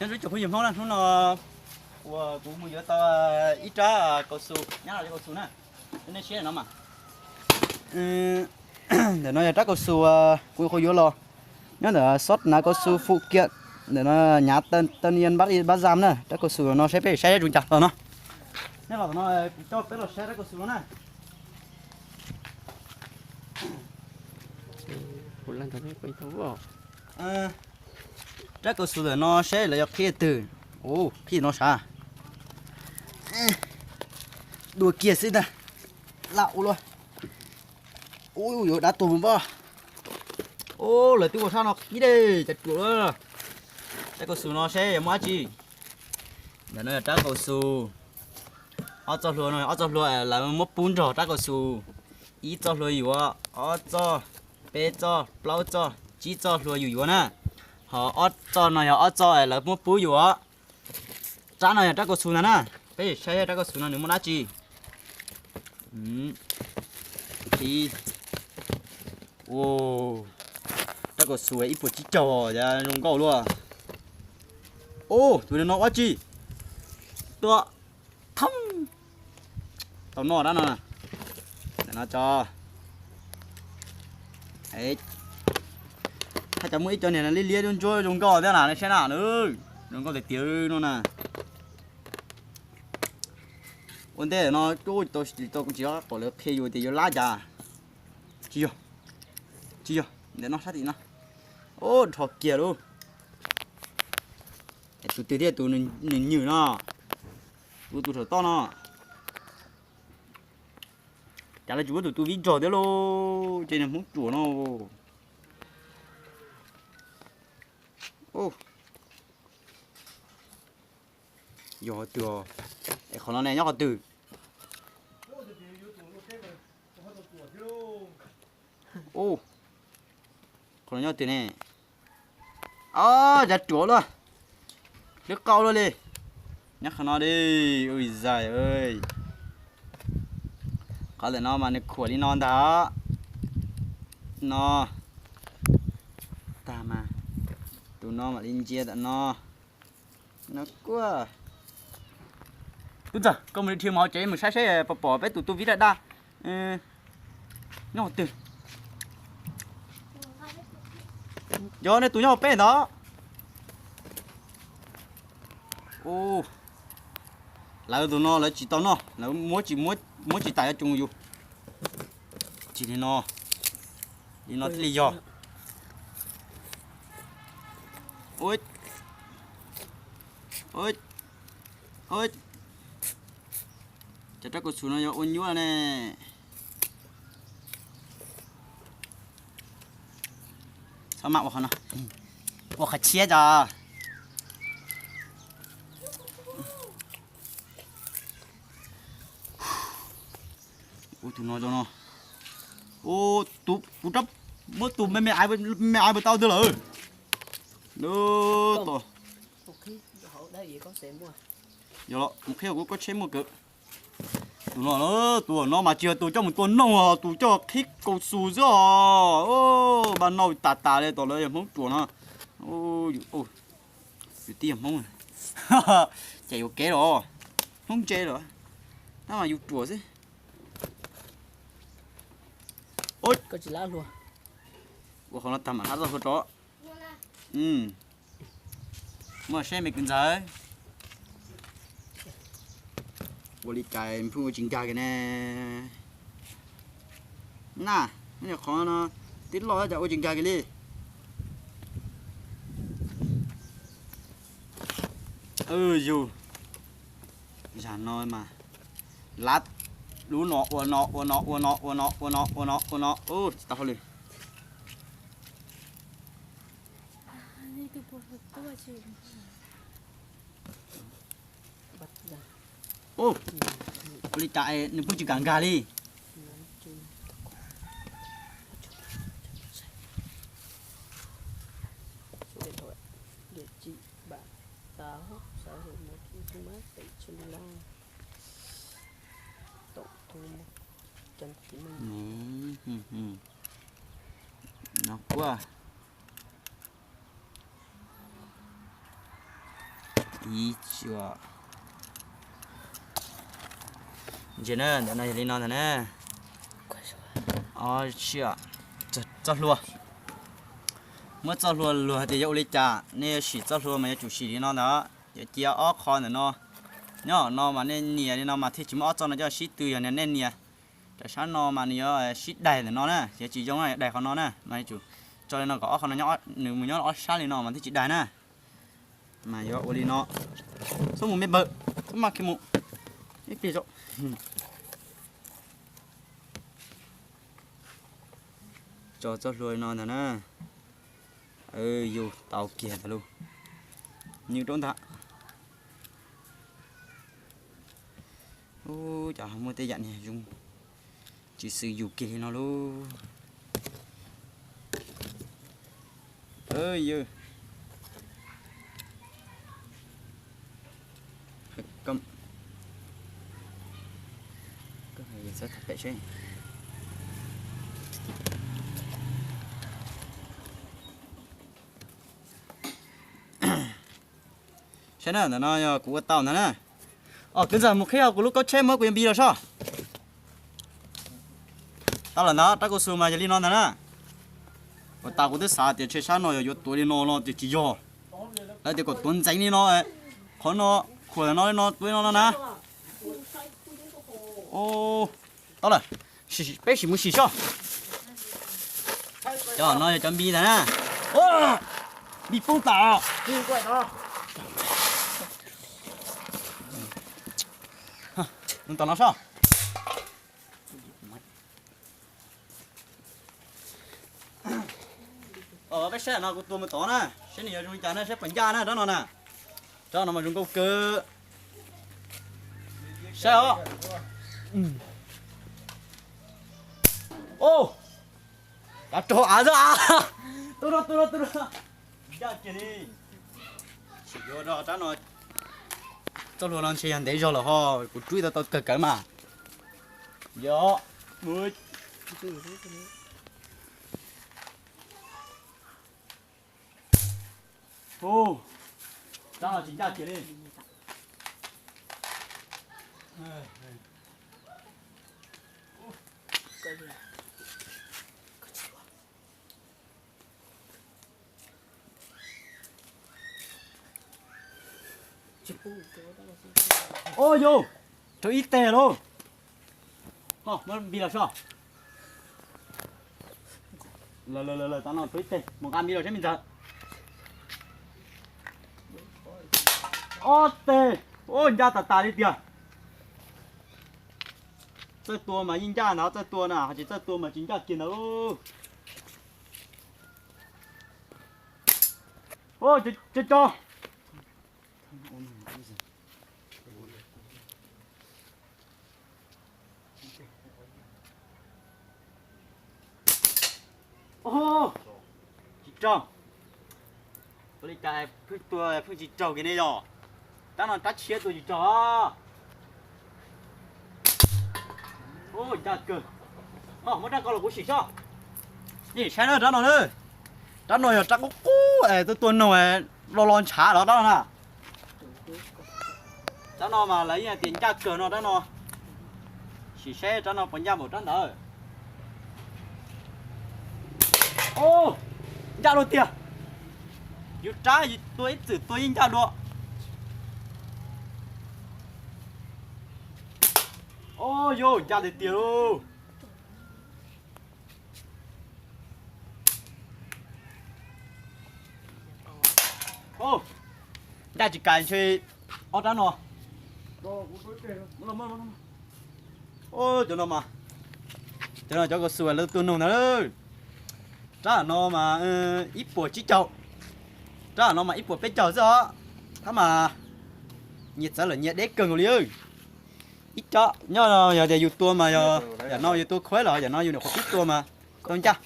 Nyob zoo tsoom phooj ywg Hmoob na, hnub no uas kuv mus yuav tau ib rab kaus xus, nyob no kaus xus na, nej siab no mas. Ntawm no yog rab kaus xus kuv qhuav yuav los, nyob ntawm xov nav kaus xus Phú Kiệt, ntawm no nyav Tân Yên Bắc Giang na, rab kaus xus no saib peb saib zoo cas los no. Nej los tom no kuv coj peb los saib rab kaus xus no na. Rab kaus xus ntawm no saib lawv yuav qhib twg. Ua qhib no sav, dua kiag xwb ntag, laj ua luaj. Ua yuav dav tuag mus npab. Ua lawv twb ua sab no qhib dej cas ruam lawm. Rab kaus xus no saib yog muaj dab tsi. Ntawm no yog rab kaus xus. Ob txoj hlua no, ob txoj hlua lawv muab pub nrog rab kaus xus. Ib txoj hlua yuav, ob txoj, peb txoj, plaub txoj, tsib txoj hlua yus yuav na. Ho ob txoj no yog ob txoj lawv muab pub yus os. Rab no yog rab kaus xus ntag na. Peb saib rab kaus xus no nws muaj dab tsi. Qhib. Rab kaus xus ib puas tsib caug, zoo nkauj luaj. Tus no ua dab tsi? Tua thoob. Tau noj dab no. Ntawm no tso. Haj cov muaj ib co niag liab liab ntsuab zoo nkauj thiab na, nej saib na. Zoo nkauj tiag tiag no na. Ua ntej no kuv tsis tau, kuv tsis paub lawv qhia yus tias yuav lab cas. Tsis yog, tsis yog, ntawm no sab tim no. Ub, dhos kiag lauj. Tus twg thiab tus nws nyuam no? Tus, tus saum toj no. Cas lawv tsis muab tus tu vib rog thiab lauj, ces niag Hmoob ruam no. Yog qhov twg? Es qhov no ne nyob qhov twg? Qhov no nyob twg ne? Ob, cav ruam luaj. Hlwb qau luaj li. Nyob qhov no di. Ui zais, qhov ntawm no mas nws khuam li no ntag. No tag mas, tus no mam li ntsia ntawm no. No kuj. Tub ntxawg, koj mus li dhia mus hauv tsev mus saib saib pom pom peb tus tu vib daj daj nyob qhov twg. Yog nej tus nyob hauv peb ntawd. Lawv tus no lawv tsis tau noj, lawv muab tsis, muab tsis tas yuav tsoo yus. Tsis li no, li no thiaj li yog. Cov rab kaus xus no yog ua nyuaj ne. Txhob maj ua qhov no, ua qhov tshiab tso. Ua tus no rau no. Ua tus, kuv rab muab tus me me, me aiv puas tau twg lawm. Yog los mus qhib kuv koj tsheb muaj kawg. Tus no, tus no mas tsis yog tus coj mus tua noog, tus coj qhib kaus xus xwb os. Npaj nauj tas tas li tom lawv yog Hmoob ruam no. Yus tib yog Hmoob, ces yuav kev los Hmoob ntse los, tab mas yus ruam xwb. Ua qhov no tag mam hab txoj hlua rov. Muaj saib me kwv ntxawg. Ua li cas pheej ua tsis nkag kiag ne? Na, qhov no twb loj cas ua tsis nkag kiag li. Yus, zag no mas lab lub no ua no ua no ua no ua no ua no ua no ua no, tsis tau hauj lwm. Ua li cas nws pheej tsis kam nkag li. No kuj. Ib, ntsia na, ntawm no yog li no ntag na. Ob, tsiaj, txoj hlua. Muab txoj hlua luag tias yuav ua li cas, nej yuav sim txoj hlua mas yuav tsum sim li no ntag. Yuav cia ob qho ntawm no, nyob no mas nej nias li no mas thiaj tsis muaj ob txoj no coj sib tw, yog nej nias rau sab no mas nws yuav sib daig ntawm no na, yuav tsis zoo na, daig qhov no na, mas yuav tsum tso li no kom ob qho no nws mus nyob ob sab li no mas thiaj tsis daig na. Mas yuav ua li no, xub mus me npawg, xub maj kiag mus ib pliag tso. Tso txoj hlua li no ntag na. Yus tau kiag ntag lauj. Nws rau ntag. Ub, cas muaj tej yam niag zoo tsis xws yus kiag li no lauj. Yog Saib na, ntawm no yog kuv ua tau ntag na. Os, kwv ntxawg, mus qhib kuv lub kaub tsheb muab kuv yuav npis los sob. Tau lawm ntag, rab kaus xus mas yog li no ntag na. Ua tas kuv twb xav tias ntshe sab no yog yuav tuav li no no tias tsis yog. Lawv tias kom tuav ntxeev li no, qhov no, khuam no li no, tuav li no no na. Tau lawm, peb sim mus sim sob. Cov no yog cov npis ntag na. Npis poob tas. Mus tom no sob. Peb saib no kuv tua mus tod na, saib nws yuav zoo li cas na, saib puas ncaj na rab no na. Rab no mas zoo nkauj kawg. Saib os. Ov, kav rog av xwb. Tu rog, tu rog, tu rog. Ncaj kiag li. Tsis yuav rab no, txoj hlua no ntshe yog ntev zog lawm ho, kuv rub tau tau kawg kawg mas. Yog. Ub, rab no tsis ncaj kiag li. Ov yus, rau ib teg lauj. Muab npis los sob. Lawm lawm lawm, tab no rau ib teg, mus nqa npis los saib me ntxawg. Ob teg, ub, ncaj tas tas li tiag. Txawj tua mas yeej ncaj ntag, txawj tua na, hos tsis txawj tua mas tsis ncaj kiag ntag. Ub, tso tso. Tsis raug. Ua li cas pheej tua pheej tsis raug kiag ne yog? Rab no rab tshiab tua tsis raug. Ub, ncaj kawg. Muab rab ko los kuv sim sob. Nej saib na, rab no na, rab no yog rab qub qub es tuaj tua noog lo lo ntshav los rab no na. Rab no mas lawv yeej hais tias ncaj kawg no rab no. Sim saib rab no puas ncaj npaum rab ntawd. Ub, ncaj dua tiag. Yus rab yus tua ib txwm tua yeej ncaj dua. Ub, yus ncaj tiag tiag lauj. Ncaj tsis kam ntshe ob rab no. Cov no mas, cov no cov kaus xus lawv tua noog ntag. Rab no mas ib puas tsib caug, rab no mas ib puas peb caug xwb os. Tab mas nyias txawv lawm nyias deb kawg nkaus li. Ib rab nyob yog tias yus tua mas yog yam no yus tua khuaib los yam no yus nyuam qhuav pib tua mas tau ncaj.